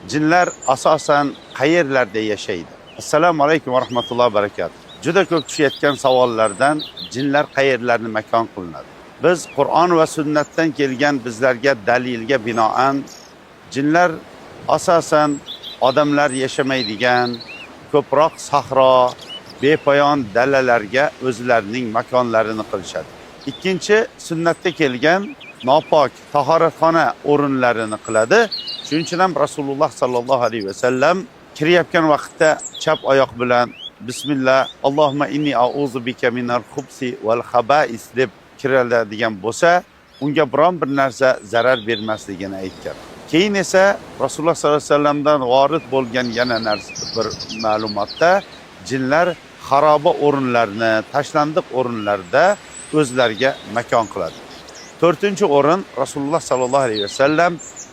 Jinlar asosan qayerlarda yashaydi? Assalomu alaykum va rahmatullohi va barakatuh. Juda ko'p tushayotgan savollardan jinlar qayerlarni makon qilinadi? Biz Qur'on va sunnatdan kelgan bizlarga dalilga binoan jinlar asosan odamlar yashamaydigan ko'proq sahro, bepoyon dalalarga o'zlarining makonlarini qilishadi. Ikkinchi, sunnatda kelgan nopok tahoratxona o'rinlarini qiladi. Shuning uchun ham Rasululloh sallallohu alayhi vasallam kirayotgan vaqtda chap oyoq bilan bismillah allohumma inni a'uzu bika minal xubsi val xabais deb kiriladigan bo'lsa, unga biron bir narsa zarar bermasligini aytgan. Keyin esa Rasululloh sollallohu alayhi vasallamdan vorid bo'lgan yana narsa bir ma'lumotda jinlar xaroba o'rinlarni, tashlandiq o'rinlarda o'zlariga makon qiladi. To'rtinchi o'rin, Rasululloh sollallohu alayhi vasallam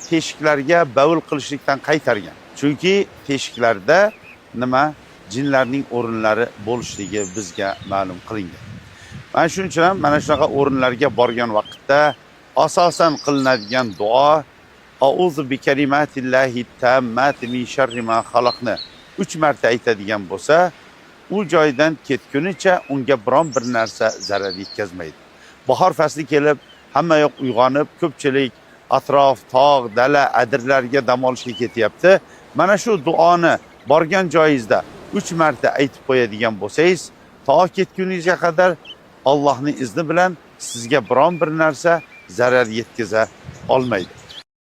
teshiklarga bavul qilishlikdan qaytargan. Chunki teshiklarda nima jinlarning o'rinlari bo'lishligi bizga ma'lum qilingan. Mana shuning uchun ham mana shunaqa o'rinlarga borgan vaqtda asosan qilinadigan duo auzu bi kalimatillahi tammati min sharri ma xalaqni 3 marta aytadigan bo'lsa, u joydan ketgunicha unga biron bir narsa zarar yetkazmaydi. Bahor fasli kelib, hamma yoq uyg'onib, ko'pchilik atrof, tog', dala, adirlarga dam olishga ketyapti. Mana shu duoni borgan joyingizda 3 marta aytib qo'yadigan bo'lsangiz, to ketguningizga qadar Allohning izni bilan sizga biron bir narsa zarar yetkaza olmaydi.